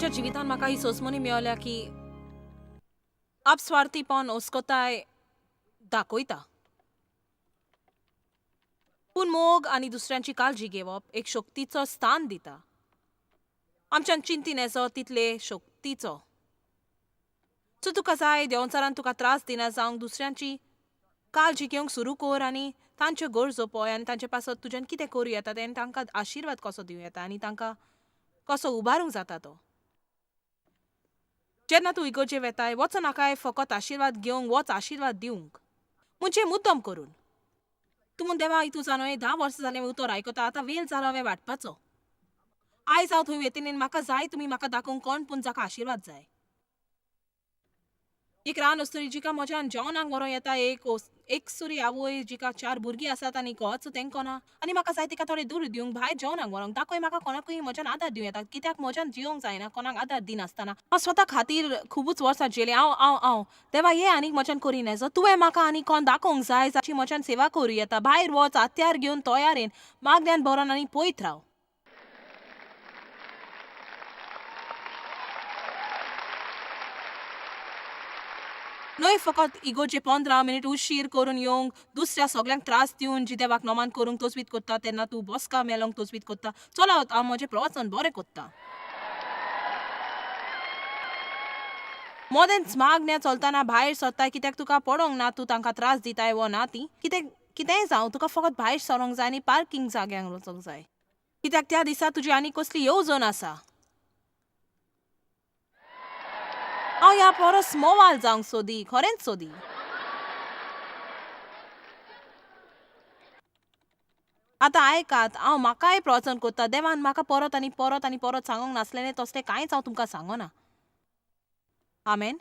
म्हज्या जिवितांत म्हाका ही सोजमणी मेवल्या की आपस्वार्थीपण अस्कताय दाखयता, पूण मोग आनी दुसऱ्यांची काळजी घेवप एक शक्तीचो स्थान दिता. आमच्यान चिंतीन येसो तितले शक्तीचो. सो तुका जाय देंवचारान तुका त्रास दिना जावंक दुसऱ्यांची काळजी घेवंक सुरू कर आनी तांच्यो गरजो पळय आनी तांचे पासत तुज्यान कितें करूं येता तें आनी तांकां आशिर्वाद कसो दिवं येता आनी तांकां कसो उबारूंक जाता तो. जेन्ना तूं इगर्जे वेताय वचो नाकाय फकत आशिर्वाद घेवंक, वच आशिर्वाद दिवंक, म्हणजे मुद्दम करून. तूं म्हूण देवा तूं जाणो 10 वर्सां जालें उतर आयकता, आतां वेळ जालो हांवें वांटपाचो. आयज हांव थंय वेतलें, म्हाका जाय तुमी म्हाका दाखोवंक कोण पूण जाका आशिर्वाद जाय. एक रान अस्तुरी जिका म्हज्यान जेवणाक व्हरों येता, एक सुरी आवय जिका 4 भुरगीं आसात आनी घोवाचो तेंको ना आनी म्हाका जाय तिका थोडे दूद दिवंक, भायर जेवणाक व्हरोंक. दाखय म्हाका कोणाकूय म्हज्यान आदार दिवं येता, कित्याक म्हज्यान जिवंक जायना कोणाक आदार दिनासतना. हांव स्वता खातीर खुबूच वर्सां जेलें. हांव हांव हांव देवा हे आनीक म्हज्यान करीन येजो, तुवें म्हाका आनी कोण दाखोवंक जाय जाची म्हज्यान सेवा करूं येता. भायर वच, हत्यार घेवन तयार येन, मागण्यान बरोवन आनी पळयत राव. न्हय फकत इगोर्जे 15 मिनीट उशीर करून येवंक, दुसऱ्या सगल्यांक त्रास दिवन जी देवाक नमान करूंक तजवीत करता, तेन्ना तूं बसका मेलोंक तजवीत करता. चला हांव म्हजें प्रवचन बरें करता. मदेंच मागण्या चलतना भायर सरताय कित्याक तुका पडोंक ना तूं तांकां त्रास दिताय वो ना ती कितें कितेंय जावं, तुका फकत भायर सरोंक जाय आनी पार्किंग जाग्यांक वचोंक जाय, कित्याक त्या दिसा तुजी आनी कसली येवजण आसा. हांव ह्या परस मोवाल जावंक सोदी, खरेंच सोदी. आतां आयकात, हांव म्हाकाय प्रवचन करता. देवान म्हाका परत आनी परत आनी परत सांगूंक नासलें तसलें कांयच हांव तुमकां सांगना. आमेन.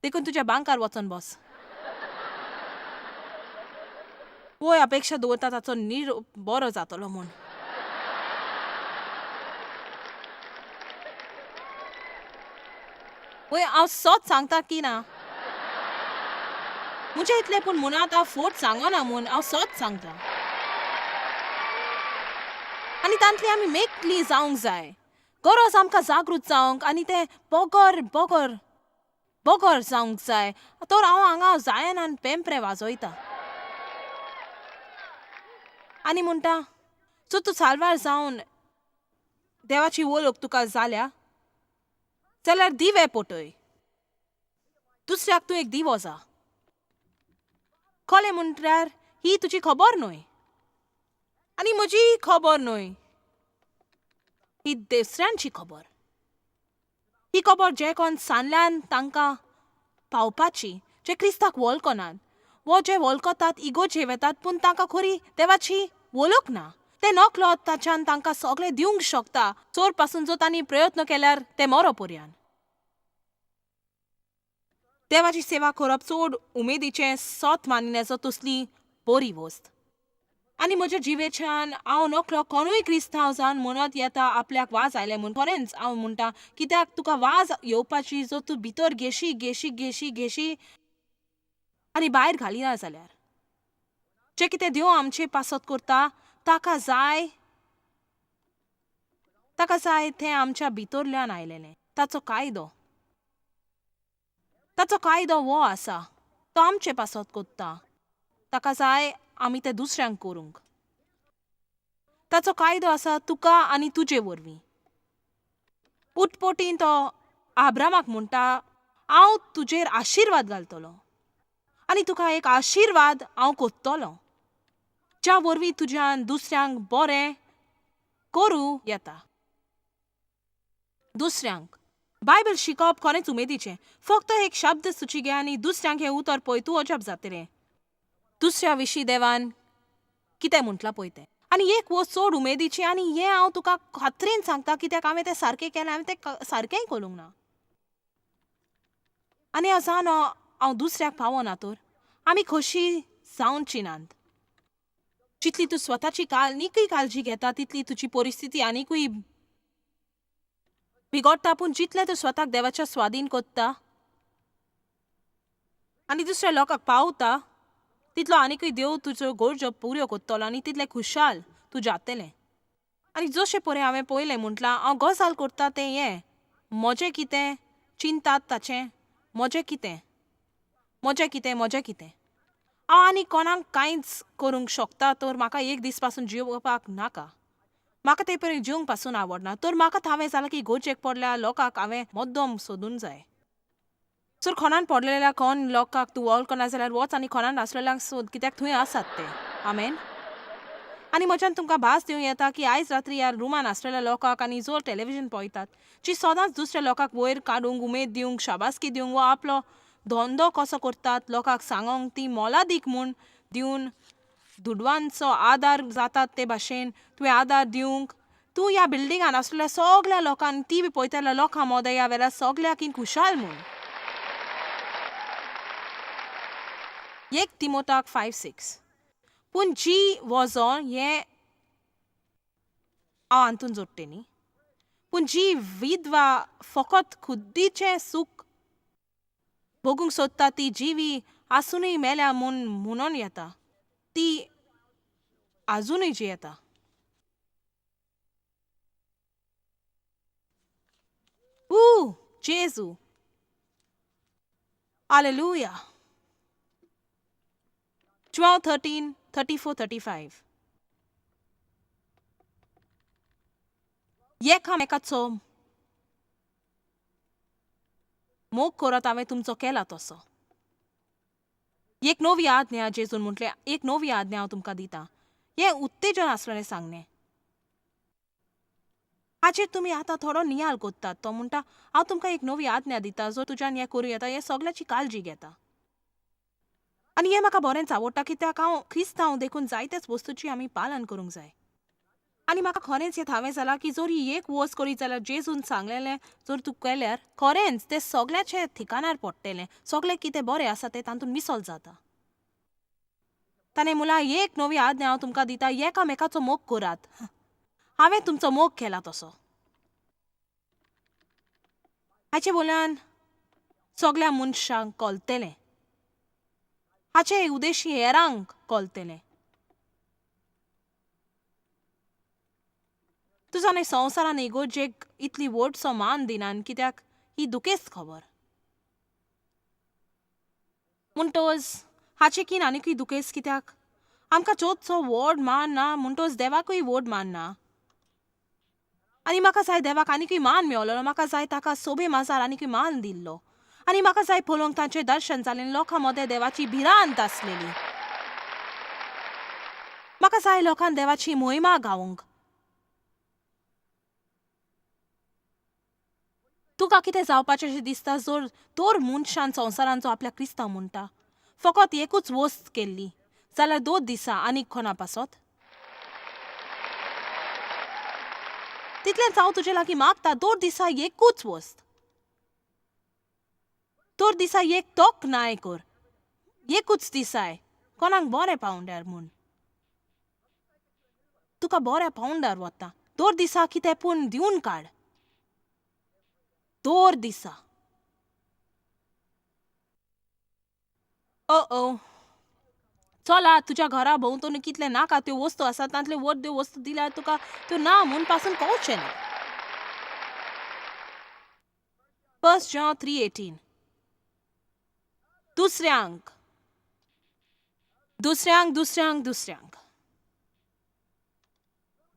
देखून तुज्या बांकार वचोन बस. वय अपेक्षा दवरता ताचो निरोप बरो जातलो म्हूण. वय हांव सत सांगता की ना म्हजे इतलें पूण म्हणात हांव फोट सांगना म्हूण, हांव सत सांगता. आनी तांतली आमी मेकली जावंक जाय. गरज आमकां जागृत जावंक आनी तें बगर बगर बगर जावंक जाय. तर हांव हांगा जायना आनी पेंपरे वाजयता आनी म्हणटा, सो तूं साल्वार जावन देवाची वळख तुका जाल्या जाल्यार दिवे पोटय, दुसऱ्याक तूं एक दिवो जा. कळ्ळें म्हणल्यार ही तुजी खबर न्हय आनी म्हजी खबर न्हय, ही दुसऱ्यांची खबर. ही खबर जे कोण सानल्यान तांकां पावपाची, जे क्रिस्ताक वळखनात वो जे वळखतात इगोर्जे वेतात पूण तांकां खरी देवाची वळख ना, ते नकलो ताच्यान तांकां सगळें दिवंक शकता. चोर पासून जो तांणी प्रयत्न केल्यार ते मरो पर्यान. देवाची सेवा करप चड उमेदीचें सत मानिनाचो तसली बरी वस्त. आनी म्हज्या जिवेच्यान हांव नकलो कोणूय क्रिस्तांव जावन म्हणत येता आपल्याक वाज आयले म्हूण. खरेंच हांव म्हणटा, कित्याक तुका वाज येवपाची जो तूं भितर घेशी घेशी घेशी घेशी आनी भायर घालिना जाल्यार जें कितें देव आमचे पासत करता ताका जाय, ताका जाय तें आमच्या भितरल्यान आयलेलें. ताचो कायदो, ताचो कायदो हो आसा, तो आमचे पासत करता, ताका जाय आमी तें दुसऱ्यांक करूंक. ताचो कायदो आसा तुका आनी तुजे वरवीं. उटपोटीन तो आब्रामाक म्हणटा, हांव तुजेर आशिर्वाद घालतलो आनी तुका एक आशिर्वाद हांव कोत्तलो ज्या वरवीं तुज्यान दुसऱ्यांक बरें करूं येता. दुसऱ्यांक बायबल शिकोवप खरेंच उमेदीचें. फक्त एक शब्द सुची घे आनी दुसऱ्यांक हें उतर पळय, तूं अजाप जातलें दुसऱ्या विशीं देवान कितें म्हटलां पळय तें. आनी एक वस्त चड उमेदीची, आनी हें हांव तुका खात्रीन सांगता कित्याक हांवें तें सारकें केलें, हांवें तें सारकेंय करूंक ना. आनी हांव जाणो हांव दुसऱ्याक पावना तर आमी खोशी जावची नात. जितली तूं स्वताची आनीकूय काळजी घेता तितली तुजी परिस्थिती आनीकूय बिगडटा. पूण जितलें तूं स्वताक देवाच्या स्वाधीन करता आनी दुसऱ्या लोकांक पावता तितलो आनीकूय देव तुज्यो गरजो पुऱ्यो करतलो आनी तितलें खुशाल तूं जातलें. आनी जशें पळय हांवें पळयलें म्हटलां हांव गजाल करता तें हें म्हजें कितें चिंतात ताचें म्हजें कितें म्हजें कितें म्हजें कितें हांव आनी कोणाक कांयच करूंक शकता तर म्हाका एक दीस पासून जिवपाक नाका. म्हाका ते परी जिवंक पासून आवडना तर म्हाका हांवें जालां की गरजेक पडल्या लोकांक हांवें मुद्दम सोदून जाय. जर कोणान पडलेल्या कोण लोकांक तूं वळखना जाल्यार वच आनी कोणान आसलेल्यांक सोद कित्याक थंय आसात ते. आमेन. आनी म्हज्यान तुमकां भास दिवं येता की आयज रात्री ह्या रुमान आसलेल्या लोकांक आनी जो टॅलिविजन पळयतात जी सदांच दुसऱ्या लोकांक वयर काडूंक उमेद दिवंक शाबासकी दिवंक वा आपलो धंदो कसो करतात लोकांक सांगोंक ती मोलादीक म्हूण दिवन दुडवांचो आदार जातात ते भाशेन तुवें आदार दिवंक तूं ह्या बिल्डिंगान आसलेल्या सगल्या लोकांक टी व्ही पळयतल्या लोकां मोदें ह्या वेळार सगल्याक खुशाल म्हूण. 1 तिमोताक 5:6 पूण जी वजो हें हांव हातून जोडटे न्ही पूण जी विधवा फकत खुद्दीचें सूख भोगूंक सोदता ती जिवी आसुनूय मेल्या म्हूण म्हणून येता ती आजुनूय जियेता. ऊ जेजू हालेलुया. 12, 13, 34, 35. एकामेकाचो मोग करत हांवें तुमचो केला तसो. एक नवी आज्ञा जेजून म्हटलें एक नवी आज्ञा हांव तुमकां दितां. हें उत्तेजन आसलेलें सांगणें. हाचेर तुमी आतां थोडो नियाळ करतात. तो म्हणटा हांव तुमकां एक नवी आज्ञा दिता जो तुज्यान हें करूं येता हें सगळ्याची काळजी घेता. आनी हें म्हाका बरेंच आवडटा कित्याक हांव क्रिस्तांव देखून जायत्याच वस्तूची आमी पालन करूंक जाय. आनी म्हाका खरेंच हें हांवें जालां की जर ही एक वस्त करीत जाल्यार जेजून सांगलेलें जर तूं केल्यार खरेंच तें सगळ्याचें ठिकाणार पडटलें. सगळें कितें बरें आसा तें तातूंत मिसल जाता. ताणें म्हणलां एक नवी आज्ञा हांव तुमकां दिता एकामेकाचो मोग करात. हांवें तुमचो मोग केला तसो. हाचे वयल्यान सगळ्या मनशांक कळटलें. हाचे उद्देशी हेरांक कळटलें. तुजो न्ही संवसारान इगोर्जेक इतली व्हडसो मान दिनान कित्याक ही दुखेस्त खबर. म्हणटच हाचे कीन आनीकूय दुखेस्त कित्याक आमकां चवथचो व्हड मान ना म्हणटच देवाकूय व्हड मान ना. आनी म्हाका जाय देवाक आनीकूय मान मेवलेलो. म्हाका जाय ताका सोबे माजार आनीकूय मान दिल्लो. आनी म्हाका जाय पळोवंक तांचें दर्शन जालें लोकां मदें देवाची भिरांत आसलेली. म्हाका जाय लोकांक देवाची मोहिमा गावंक. तुका कितें जावपाचें अशें दिसता जर दर मनशान संवसारांचो आपल्या क्रिस्तांव म्हणटा फकत एकूच वस्त केल्ली जाल्यार 2 दिसां आनीक कोणा पासत तितलेंच हांव तुजे लागीं मागता. 2 दिसां एकूच वस्त 2 दिसां एक तोक नाय कर एकूच दिसाय कोणाक बरें पावंड्यार म्हूण तुका बऱ्या पावंड्यार वता. 2 दिसां कितें पूण दिवन काड. 2 दिसां. ओ चला तुज्या घरा भोंवतणी कितले नाका त्यो वस्तू आसात तांतल्यो वर्द्यो वस्तू दिल्यार तुका त्यो ना म्हूण पासून कळचें ना. 1 John 3:18. दुसऱ्यांक दुसऱ्यांक दुसऱ्यांक दुसऱ्यांक.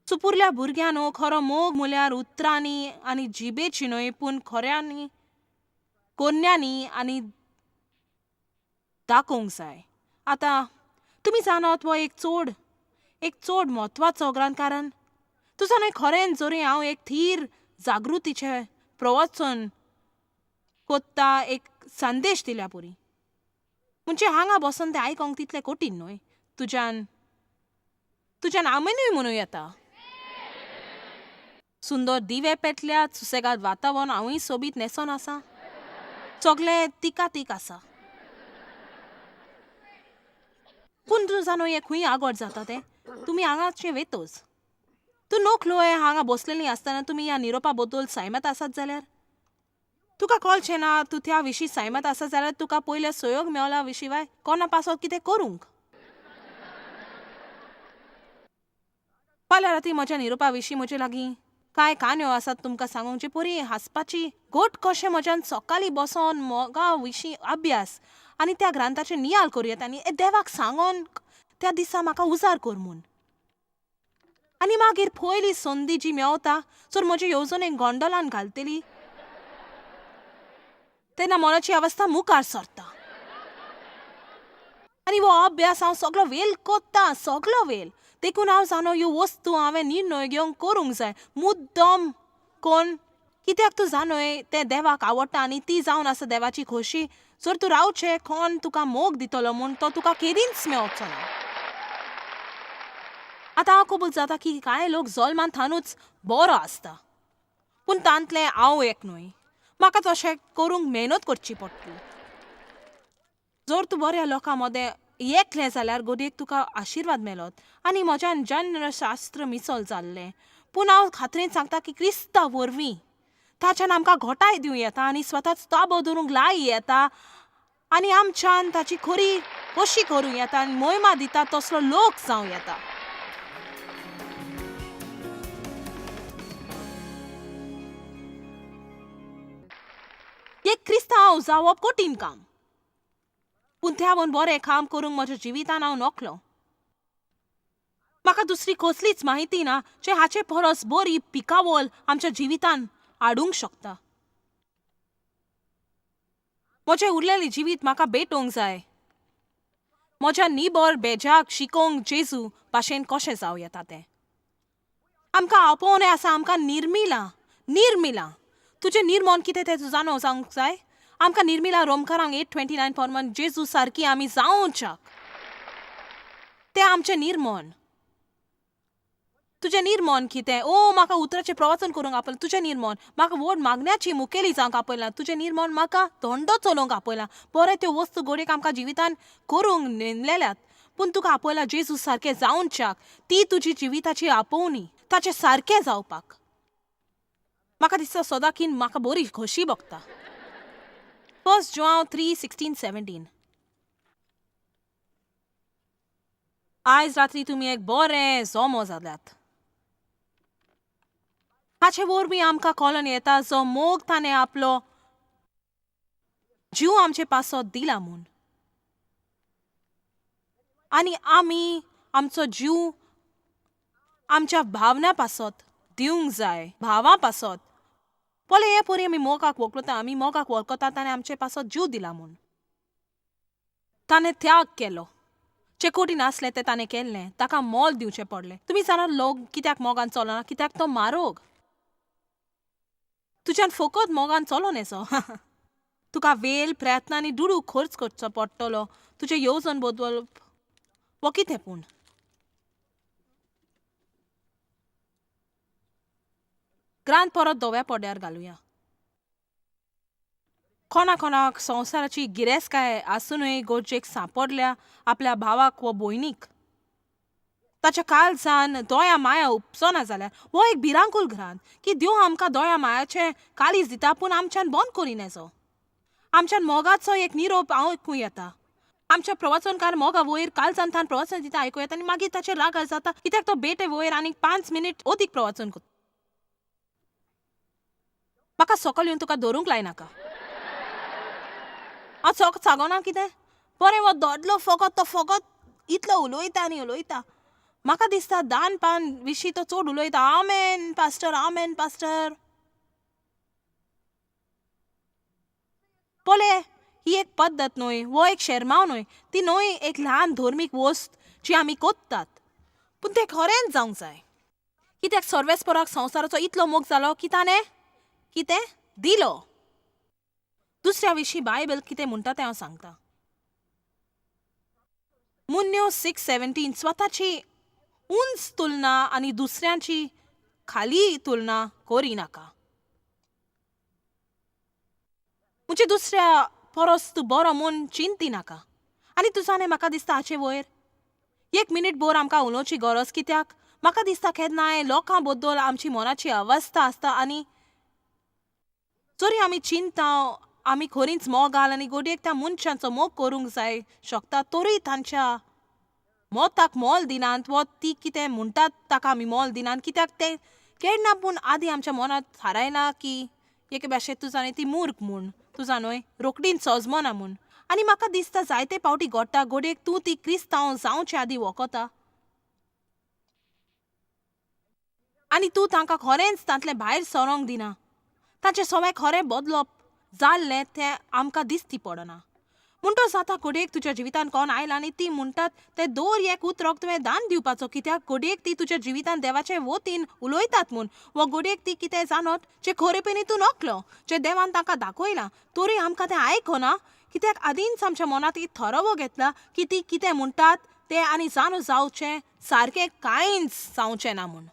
सुपुरल्या भुरग्यांनो खरो मोग म्हळ्यार उतरांनी आनी जिबेची न्हय पूण खऱ्यांनी कोन्यांनी आनी दाखोवंक जाय. आतां तुमी जाणात हो एक चड म्हत्वाचो ग्रंथ कारण तुजो न्हय खरेंच जरी हांव एक थीर जागृतीचें प्रवचन कोत्ता एक संदेश दिल्या पुरी म्हणजे हांगा बसून तें आयकोंक तितलें कठीण न्हय. तुज्यान तुज्यान आमेनूय म्हणूं येता. सुंदर दिवे पेटल्यात सुसेगाद वातावरण हांवूय सोबीत न्हेसोन आसा सगळें तिका तीक आसा. पूण तूं जाणो हें खंय आगोड जाता तें तुमी हांगाचें वेतोच. तूं नोकलो हांगा बसलेली आसतना तुमी ह्या निरोपा बद्दल सायमत आसात जाल्यार तुका कळचें ना तूं त्या विशीं सायमत आसा जाल्यार तुका पयलें सहयोग मेवला विशीं कोणा पासत कितें करूंक. फाल्यां राती म्हज्या निरोपा विशीं म्हजे लागीं कांय काणयो आसात तुमकां सांगूंक जे परी हांसपाची घट कशें म्हज्यान सकाळीं बसोन मोगा विशीं अभ्यास आनी त्या ग्रंथाचेर नियाळ करूं येता आनी देवाक सांगोन त्या दिसा म्हाका उजार कर म्हूण. आनी मागीर पयली संदी जी मेवता जर म्हजे येवजणेक गोंडोलान घालतली तेन्ना मनाची अवस्था मुखार सरता आनी हो अभ्यास हांव सगलो वेल कोत्ता, सगलो वेल. देखून हांव जाणो ह्यो वस्तू हांवें निर्णय घेवंक करूंक जाय मुद्दम कोण, कित्याक तूं जाणय तें देवाक आवडटा आनी ती जावन आसा देवाची खोशी. जर तूं रावचें कोण तुका मोग दितलो म्हूण तो तुका केदींच मेवचो ना. आतां हांव कबूल जाता की कांय लोक जल्मान थानूच बरो आसता, पूण तांतलें हांव एक न्हय. म्हाका तशें करूंक मेहनत करची पडटली. जर तूं बऱ्या लोकां मदें एकलें जाल्यार गोदयेक तुका आशिर्वाद मेळत आनी म्हज्यान जन्मशास्त्र मिसल जाल्लें, पूण हांव खात्रेन सांगता की क्रिस्ता वरवीं ताच्यान आमकां घोटाय दिवं येता आनी स्वताच ताबो दवरूंक लाय येता आनी आमच्यान ताची खरी कशी करूं येता आनी मोहिमा दिता तसलो लोक जावं येता. एक क्रिस्तांव जावप कठीण काम, पूण त्यावन बरें काम करूंक म्हज्या जिवितान हांव नकलो. म्हाका दुसरी कसलीच म्हायती ना जे हाचे परस बरी पिकावळ आमच्या जिवितान हाडूंक शकता. म्हजें उरलेलें जिवीत म्हाका भेटोवंक जाय म्हज्या निबर बेजाक शिकोवंक जेजू भाशेन कशें जावं येता तें. आमकां आपोवणें आसा, आमकां निर्मिलां निर्मिलां. तुजें निर्मोन कितें तें तूं जाणो जावंक जाय. आमकां निर्मिला रोमकारांक 8:29 प्रमाण जेजू सारकी आमी जावच्याक, तें आमचें निर्मोन. तुजें निर्मोन कितें? ओ म्हाका उतराचें प्रवचन करूंक आपयलां. तुजें निर्मोन म्हाका व्हड मागण्याची मुखेली जावंक आपयलां. तुजें निर्मोन म्हाका धंडो चलोवंक आपयलां. बरें त्यो वस्तू घडयेक आमकां जिवितान करूंक नेमलेल्यात, पूण तुका आपयलां जेजू सारकें जावच्याक. ती तुजी जिविताची आपोवणी ताचें सारकें जावपाक. म्हाका दिसता सदांकीन म्हाका बरी खोशी भोगता. 1 John 3:16-17. आयज रात्री तुमी एक बरें जोमो जाल्यात. हाचे वरवीं आमकां कळोन येता जो मोग ताणें आपलो जीव आमचे पासत दिला म्हूण, आनी आमी आमचो जीव आमच्या भावना पासत दिवंक जाय, भावां पासत. पळय हे परी आमी मोगाक वळखता, आमी मोगाक वळखता ताणें आमचे पासत जीव दिला म्हूण. ताणें त्याग केलो, जे कठीण आसलें तें ताणें केल्लें, ताका मोल दिवचें पडलें. तुमी जाणा लोक कित्याक मोगान चलना? कित्याक तो मारोग. तुज्यान फकत मोगान चलोन येचो. तुका वेल, प्रयत्न आनी दुडू खर्च करचो पडटलो तुजें येवजण बदलप वो कितें. पूण ग्रांत परत धव्या पड्ड्यार घालुया. कोणा कोणाक संवसाराची गिरेस्तकाय आसुनूय गरजेक सांपडल्या आपल्या भावाक वो भयणीक, ताच्या काळजान दया माया उपसना जाल्यार हो एक भिरांकूल ग्रांत की देव आमकां दया मायाचें काळीज दिता, पूण आमच्यान बंद करिना. आमच्यान मोगाचो एक निरोप आयकूं येता. आमच्या प्रवचनकार मोगा वयर काळजान तान प्रवचन दिता आयकूं येता आनी मागीर ताचेर रागार जाता कित्याक तो बेटे वयर आनीक 5 मिनीट अदीक प्रवचन करता. म्हाका सकयल येवन तुका धरूंक लायनाका. हांव चोक सागोना कितें बरें हो दोडलो फकत तो फकत इतलो उलयता आनी उलयता. म्हाका दिसता दान पान विशीं तो चड उलयता. आमेन पास्टर, आमेन पास्टर. पळय ही एक पद्दत न्हय, हो एक शेरमांव न्हय, ती न्हय एक ल्हान धर्मीक वस्त जी आमी कोत्तात, पूण तें खरेंच जावंक जाय. कित्याक सर्वेस्पराक संवसाराचो इतलो मोग जालो की ताणें कितें दिलो. दुसऱ्या विशीं बायबल कितें म्हणटा तें हांव सांगता. मुन्यो 6:17 स्वताची उंच तुलना आनी दुसऱ्यांची खाली तुलना करिनाका. म्हणजे दुसऱ्या परस तूं बरो म्हूण चिंती नाका. आनी तूं जाणें म्हाका दिसता हाचे वयर 1 मिनीट भर आमकां उलोवची गरज, कित्याक म्हाका दिसता केन्नाय लोकां बद्दल आमची मनाची अवस्था आसता आनी जरी आमी चिंता आमी खरींच मोगाल आनी गोडयेक त्या मनशांचो मोग करूंक जाय शकता, तरी तांच्या मोताक मोल दिनात वो ती कितें म्हणटात ताका आमी मोल दिनात कित्याक तें केन्ना पूण आदीं आमच्या मनांत थारायलां की एके भाशेन तूं जाणा ती मूर्ख म्हूण तूं जाणा रोखडीच सोजमना म्हूण. आनी म्हाका दिसता जायते पावटी घडटा घडयेक तूं ती क्रिस्तांव जावचे आदीं वखता आनी तूं तांकां खरेंच तांतलें भायर सरोंक दिना. तांचें सवंय खरें बदलप जाल्लें तें आमकां दिसती पडना. म्हणटच आतां घडयेक तुज्या जिवितान कोण आयला आनी ती म्हणटात ते दर एक उतराक तुवें दान दिवपाचो कित्याक घडयेक ती तुज्या जिवितान देवाचे वतीन उलयतात म्हूण वो घडयेक ती कितें जाणत जें खरेपणी तूं नकलो जें देवान तांकां दाखयलां तरी आमकां तें आयकना कित्याक आदींच आमच्या मनांत एक थरोवो घेतला की ती कितें म्हणटात तें आनी जाणू जावचें सारकें कांयच जावचें ना म्हूण.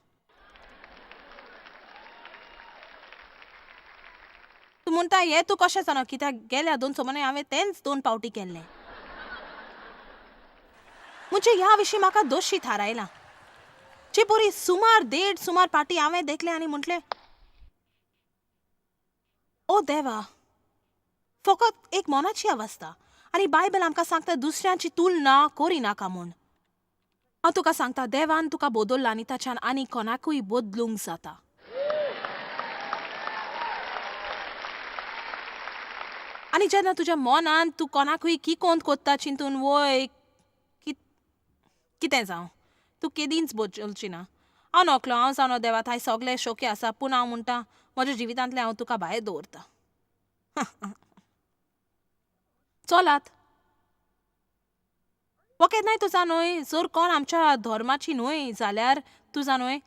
तूं म्हणटा हें तूं कशें जाणा कित्याक गेल्या दोन सोमानी हांवें तेंच दोन पावटी केल्लें. म्हणजे ह्या विशीं म्हाका दोशी थारायलां. जे परी सुमार देड सुमार पाटी हांवें देखलें आनी म्हटलें ओ देवा, फकत एक मनाची अवस्था आनी बायबल आमकां सांगता दुसऱ्यांची तुलना करिनाका म्हूण. हांव तुका सांगता देवान तुका बदल्ला आनी ताच्यान आनी कोणाकूय बदलूंक जाता. आनी जेन्ना तुज्या मनान तूं कोणाकूय किकोंत कोत्ता चिंतून वय कितें जावं तूं केदींच बदलची ना. हांव नकलो हांव जाणो देवा थंय सगळें शक्य आसा पूण हांव म्हणटा म्हज्या जिवितांतलें हांव तुका भायर दवरता. चलात वो केन्नाय तूं जाणय जर कोण आमच्या धर्माची न्हय जाल्यार तूं जाणय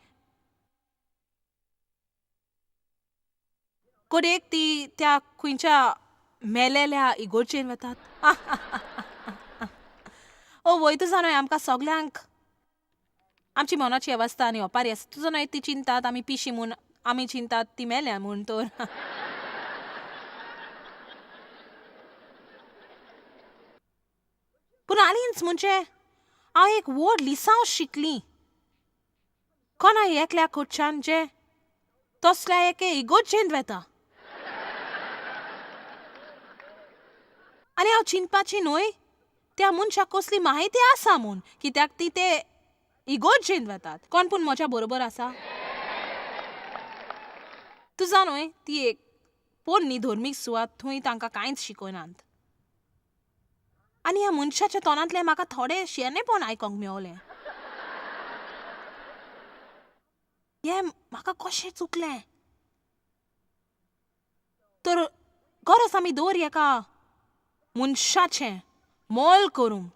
घडयेक ती त्या खंयच्या मेलेल्या इगोर्जेन वतात. ओ वय तूं जाणय आमकां सगल्यांक आमची मनाची अवस्था आनी ओपारी आसा. तूं जाणय ती चिंतात आमी पिशी म्हूण आमी चिंतात ती मेल्या म्हूण तर. पूण हालींच म्हणजे हांव एक व्हड लिसांव शिकली कोणा एकल्या कडच्यान जें तसल्या एके इगोर्जेंत वेता. आनी हांव चिंतपाची न्हय त्या मनशाक कसली म्हायती आसा म्हूण कित्याक ती ते इगोर्जेंत वेतात. कोण पूण म्हज्या बरोबर आसा. तूं जाणय ती एक पोन्नी धर्मीक सुवात थंय तांकां कांयच शिकयनात. आनी ह्या मनशाच्या तोंडांतलें म्हाका थोडें शेणेपण आयकोंक मेवलें. हें म्हाका कशें चुकलें तर गरज आमी दवर एका मनशाचें मोल करूंक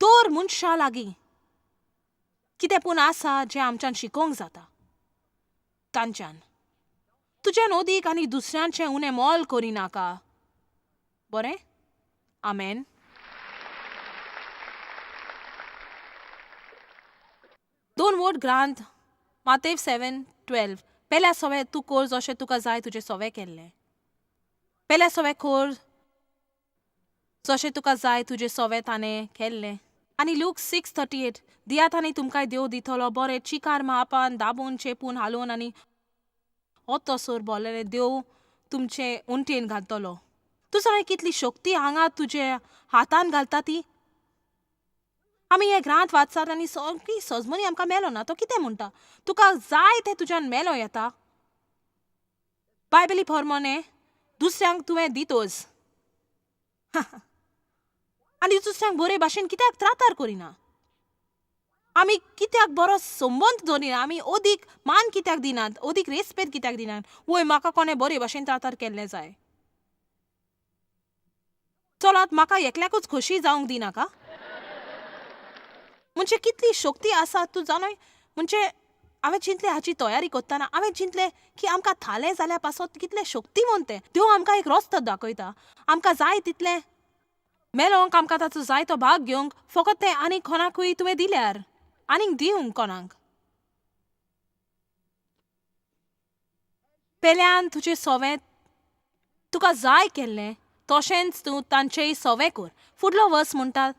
दर मनशा लागीं कितें पूण आसा जें आमच्यान शिकोवंक जाता तांच्यान. तुज्यान अदीक आनी दुसऱ्यांचें उणें मोल करिनाका. बरें आमेन. दोन वोट ग्रांत मातेव 7:12 पेल्या सवे तूं कोर जशें तुका जाय तुजें सवें केल्लें. पेल्या सवें कोर जशें तुका जाय तुजें सवें ताणें केल्लें. आनी लूक 6:38 दियात आनी तुमकांय देव दितलो बरें चिकार मापान दाबून चेपून हालोवन आनी ओतोसर बोल्लेलें देव तुमचे उंटेन घालतलो. तूं जाणा कितली शक्ती हांगा तुजे हातान घालता ती. आमी हे ग्रांत वाचतात आनी सामकी सजमनी आमकां मेलो ना. तो कितें म्हणटा तुका जाय तें तुज्यान मेलो येता. बायबली फॉर्मोने दुसऱ्यांक तुवें दितोच आनी दुसऱ्यांक बरे भाशेन कित्याक त्रातार करिना. आमी कित्याक बरो संबंद दवरिना. आमी अदीक मान कित्याक दिनात अदीक रेस्पेद कित्याक दिनात. वय म्हाका कोणें बरे भाशेन त्रातार केल्लें जाय. चलात म्हाका एकल्याकूच खोशी जावंक दिनाका. म्हणजे कितली शक्ती आसा तूं जाणय. म्हणजे हांवें चिंतलें हाची तयारी करतना हांवें चिंतलें की आमकां थालें जाल्यार पासत कितलें शक्तीवंत तें. देव आमकां एक रस्तो दाखयता आमकां जाय तितलें मेलोंक आमकां ताचो जाय तो भाग घेवंक फकत तें आनी कोणाकूय तुवें दिल्यार आनीक दिवंक कोणाक. पेल्यान तुजें सोवें तुका जाय केल्लें तशेंच तूं तांचेय सोवें कर. फुडलो वर्स म्हणटात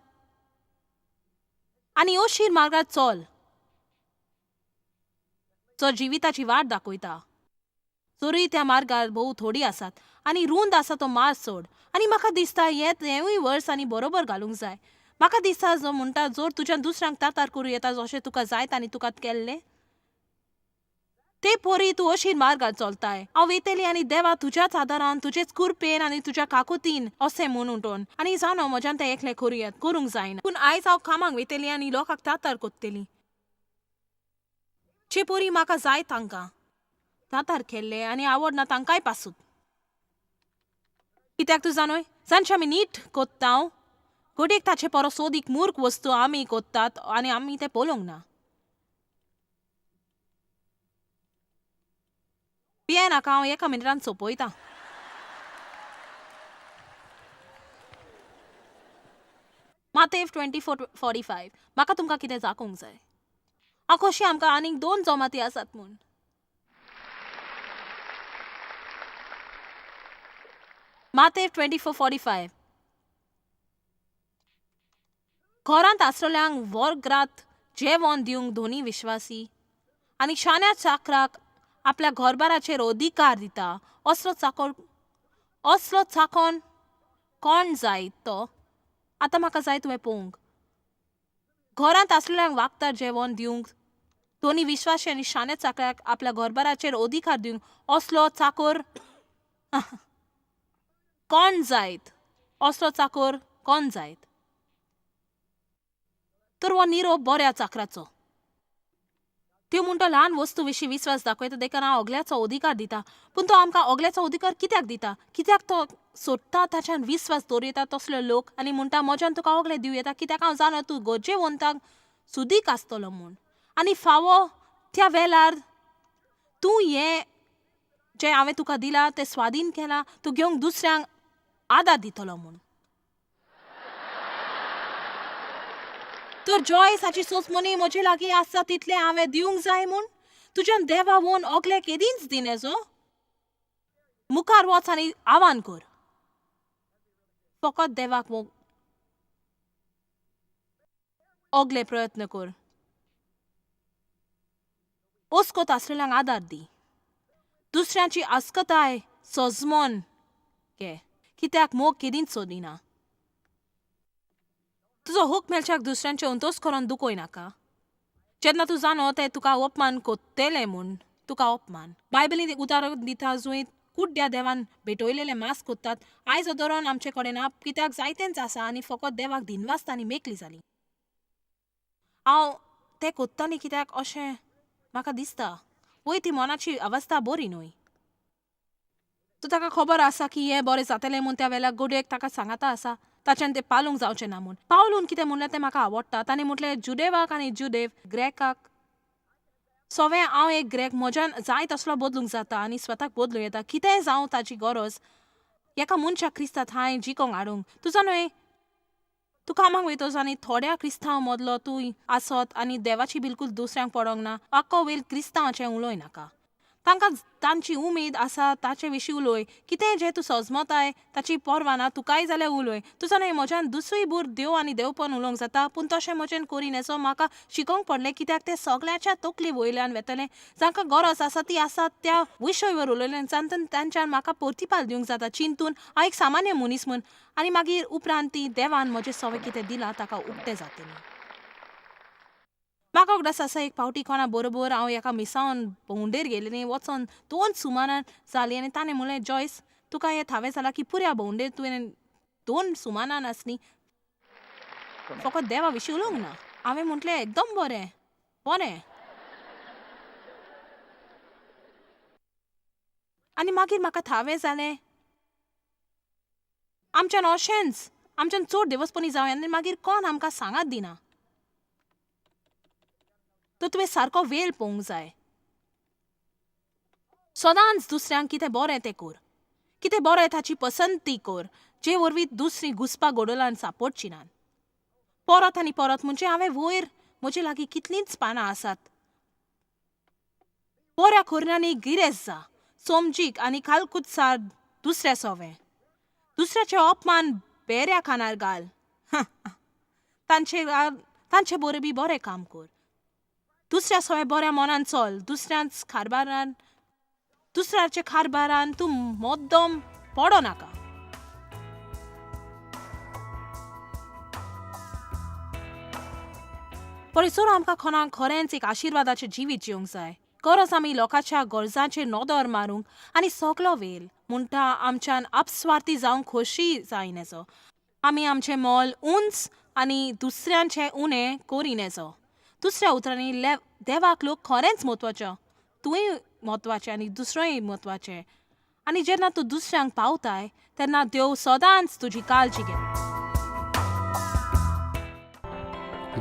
आनी अशीर मार्गार चल जो जिविताची वाट दाखयता. जरूय त्या मार्गार भोव थोडी आसात आनी रूंद आसा तो मार्ग सोड. आनी म्हाका दिसता हें तेंवूय वर्स आनी बरोबर घालूंक जाय. म्हाका दिसता जो म्हणटा जोर तुज्यान दुसऱ्यांक तातार करूं येता जशें तुका जायत आनी तुका केल्लें ते पोरी तूं अशी मार्गार चलताय. हांव वयतली आनी देवा तुज्याच आदारान तुजेच कुरपेन आनी तुज्या काकुतीन अशें म्हूण उठोन आनी जाणो म्हज्यान तें एकलें करूं येत करूंक जायना. पूण आयज हांव कामाक वयतली आनी लोकांक तातार कोत्तली जे पोरी म्हाका जाय तांकां तातार केल्ले आनी आवडना तांकांय पासूत. कित्याक तूं जाणोय जांचे आमी नीट कोत्ता घडयेक ताचे परस सोदीक मूर्ख वस्तू आमी कोत्तात आनी आमी तें पळोवंक ना. पिये नाका, हांव एका मिनटान सोंपयतां. मातेव 24:45. म्हाका तुमकां कितें दाखोवंक जाय. हांव खोशी आमकां आनीक दोन जमाती आसात म्हूण. मातेव 24:45. घरांत आसलेल्यांक वर्गरात जेवण दिवंक दोनी विश्वासी आनी शाण्या चाकराक आपल्या घरबाराचेर अधिकार दिता. असलो चाकर असलो चाकोन कोण जाय तो आतां म्हाका जाय तुवें पळोवंक. घरांत आसलेल्यांक वागतार जेवण दिवंक दोनी विश्वासी आनी शाण्या चाकराक आपल्या घरबाराचेर अधिकार दिवंक असलो चाकोर कोण जायत, असलो चाकोर कोण जायत. तर हो निरोप बऱ्या चाकराचो. त्यो म्हणटा ल्हान वस्तू विशीं विस्वास दाखयता देखून हांव अगल्याचो अधिकार दिता. पूण तो आमकां अगल्याचो अधिकार कित्याक दिता? कित्याक तो सोदता ताच्यान विस्वास दवरता तसलो लोक आनी म्हणटा म्हज्यान तुका अगले दिवं येता कित्याक हांव जाणा तूं गरजेवंताक सुदीक आसतलो म्हूण. आनी फावो त्या वेळार तूं हें जें हांवें तुका दिलां तें स्वाधीन केलां तूं घेवंक दुसऱ्यांक आदार दितलो म्हूण. तर जॉयसाची सोंसमनी म्हजे लागीं आसा तितलें हांवें दिवंक जाय म्हूण तुज्यान देवा वोन अगले केदींच दिनेजो. मुखार वच आनी आव्हान कर. फकत देवाक अगले प्रयत्न कर. ओस्कोत आसलेल्यांक आदार दी. दुसऱ्यांची आस्कताय सोजमोन घे कित्याक मोग केदींच सोदिना. तुजो हूक मेळच्याक दुसऱ्यांचे अंतोस करून दुखय नाका. जेन्ना तूं जाणो ते तुका अपमान कोत्तेले म्हूण तुका अपमान. बायबलीन एक उदाहरण दिता जंय कुड्ड्या देवान भेटयलेले मास कोत्तात. आयज धरून आमचे कडेन ना कित्याक जायतेंच आसा आनी फकत देवाक दिनवासता आनी मेकली जाली. हांव तें कोत्ताली कित्याक अशें म्हाका दिसता वय ती मनाची अवस्था बरी न्हय. तूं ताका खबर आसा की हें बरें जातलें म्हूण त्या वेळार गोडयेक ताका सांगाता आसा ताच्यान तें पालूंक जावचें ना म्हूण. पावलून कितें म्हणलें तें म्हाका आवडटा. ताणें म्हटलें जुदेवाक आनी जुदेव ग्रेकाक सवें हांव एक ग्रेक म्हज्यान जाय तसलो बदलूंक जाता आनी स्वताक बदलूं येता. कितेंय जावं ताची गरज एका मनशाक क्रिस्ता थांय जिकोंक हाडूंक. तुजो न्हय तूं कामाक वयतोस आनी थोड्या क्रिस्तांव मदलो तूं आसत आनी देवाची बिलकूल दुसऱ्यांक पडोंक ना. आख्खो वेळ क्रिस्तांवाचें उलोय नाका. तांकां तांची उमेद आसा ताचे विशीं उलोय. कितेंय जें तूं सजमताय ताची पर्वा ना तुकाय जाल्यार उलोय. तुजो न्हय म्हज्यान दुसरीय बूर देव आनी देवपण उलोवंक जाता पूण तशें म्हजेन करीन हेचो म्हाका शिकोवंक पडलें कित्याक तें सगळ्यांच्या तकले वयल्यान वेतलें. जांकां गरज आसा ती आसा त्या विशयवर उलयलें जातून तांच्यान म्हाका प्रतिपाल दिवंक जाता चिंतून हांव एक सामान्य मनीस म्हूण आनी मागीर उपरांत ती देवान म्हजें सगळें कितें दिलां ताका उक्तें जातलें. म्हाका उगडास आसा एक फावटी कोणा बरोबर हांव एका मिसावन भोंवडेर गेलेली वचोन दोन सुमानान जालीं आनी ताणें म्हणलें जॉयस तुका हें थावें जालां की पुऱ्या भोंवडेर तुवें दोन सुमानान आसली फकत देवा विशीं उलोवंक ना. हांवें म्हटलें एकदम बरें बरें. आनी मागीर म्हाका थावें जालें आमच्यान अशेंच आमच्यान चड देवस्पणी जावं आनी मागीर कोण आमकां सांगात दिना. तर तुवें सारको वेळ पळोवंक जाय. सदांच दुसऱ्यांक कितें बरें तें कर. कितें बरें ताची पसंती कर जे वरवीं दुसरी घुसपा गोडोलान सापडची नात. परत आनी परत म्हणजे हांवें वयर म्हजे लागीं कितलींच पानां आसात. बऱ्या करण्यांनी गिरेस्त जा समजीक आनी कालकुत्सार दुसऱ्या सोवें दुसऱ्याचे अपमान बेऱ्या खानार घाल. तांचे बरें बी बरें काम कर. दुसऱ्या सोवें बऱ्या मनान चल. दुसऱ्याच कारभारान दुसऱ्याच्या कारभारान तूं मोद्दम पडो नाका. पळय आमकां कोणाक खरेंच एक आशिर्वादाचें जिवीत जिवंक जाय. गरज आमी लोकांच्या गरजांचेर नदर मारूंक आनी सगलो वेल म्हणटा आमच्यान अपस्वार्थी जावंक खोशी जाय नेजो. आमी आमचें मोल उंच आनी दुसऱ्यांचें उणें करी नेजो. दुसऱ्या उतरांनी देवाक लोक खरेंच म्हत्वाचो, तूंय म्हत्वाचें आनी दुसरोय म्हत्वाचें. आनी जेन्ना तूं दुसऱ्यांक पावताय तेन्ना देव सदांच तुजी काळजी घेता.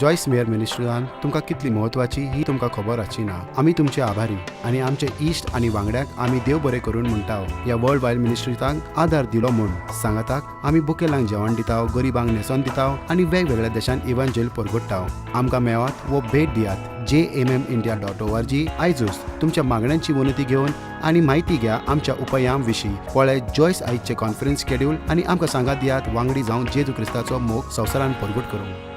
जॉयस मेयर मिनिस्ट्रीन तुमकां कितली म्हत्वाची ही तुमकां खबर आसची ना. आमी तुमचे आभारी आनी आमचे इश्ट आनी वांगड्याक आमी देव बरें करून म्हणटा ह्या वर्ल्ड वायड मिनिस्ट्रीतांक आदार दिलो म्हूण. सांगाताक आमी बुकेलांक जेवण दिता, गरिबांक न्हेसोन दिता आनी वेगवेगळ्या देशांत इव्हांजेल परगट्टा. आमकां मेळात वो भेट दियात jmmindia.org आयजूच. तुमच्या मागण्यांची विनंती घेवन आनी म्हायती घ्या आमच्या उपायां विशीं. पळय जॉयस आयजचे कॉन्फरन्स शेड्यूल आनी आमकां सांगात दियात वांगडी जावन जेजू क्रिस्ताचो मोग संवसारान परगट करूंक.